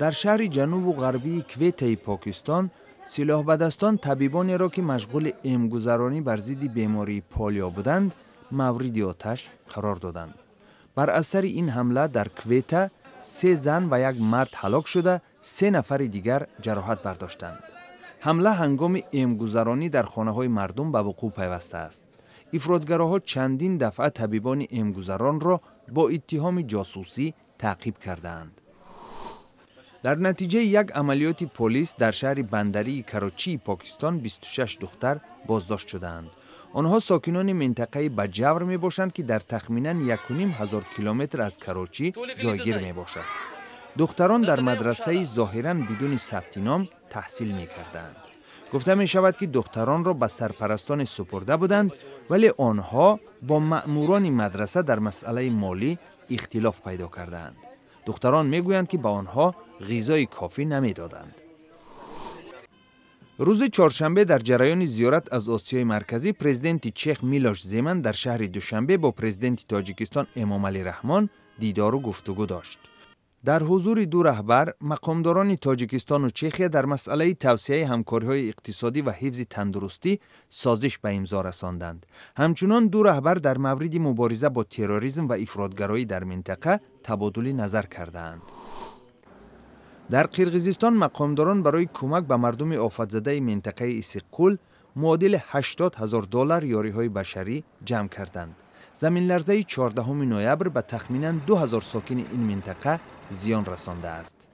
Дар шаҳри ҷанубу ғарбии Кветаи Покистон силоҳбадастон табибонеро, ки машғули эмгузаронӣ бар зидди бемории полио буданд, мавриди оташ қарор доданд. Бар асари ин ҳамла дар Квета се зан ва як мард ҳалок шуда, се нафари дигар ҷароҳат бардоштанд. Ҳамла ҳангоми эмгузаронӣ дар хонаҳои мардум ба вуқӯъ пайвастааст. Ифротгароҳо чандин дафъа табибони эмгузаронро бо иттиҳоми ҷосусӣ таъқиб кардаанд. Дар натиҷаи як амалиёти полис дар шаҳри бандарии Карочии Покистон 26 духтар боздошт шудаанд. Онҳо сокинони минтақаи Баҷавр мебошанд, ки дар тахминан 1500 километр аз Карочӣ ҷойгир мебошад. Духтарон дар мадрасаи зоҳиран бидуни сабти ном таҳсил мекарданд. Гуфта мешавад, ки духтаронро ба сарпарастоне супурда буданд, вале онҳо бо маъмурони мадраса дар масъалаи молӣ ихтилоф пайдо кардаанд. Духтарон мегӯянд, ки ба онҳо ғизои кофӣ намедоданд. Рӯзи чоршанбе дар ҷараёни зиёрат аз Осиёи Марказӣ президенти Чех Милош Земан дар шаҳри Душанбе бо президенти Тоҷикистон Эмомалӣ Раҳмон дидору гуфтугӯ дошт. Дар ҳузури ду раҳбар мақомдорони Тоҷикистону Чехия дар масъалаи тавсеаи ҳамкориҳои иқтисодӣ ва ҳифзи тандурустӣ созиш ба имзо расонданд. Ҳамчунон ду раҳбар дар мавриди мубориза бо терроризм ва ифротгароӣ дар минтақа табодули назар кардаанд. Дар Қирғизистон мақомдорон барои кӯмак ба мардуми офатзадаи минтақаи Иссиқкул муодили 80 ҳазор доллар ёриҳои башарӣ ҷамъ карданд. Заминларзаи 14 ноябр ба тахминан 2000 сокини ин минтақа зиён расондааст.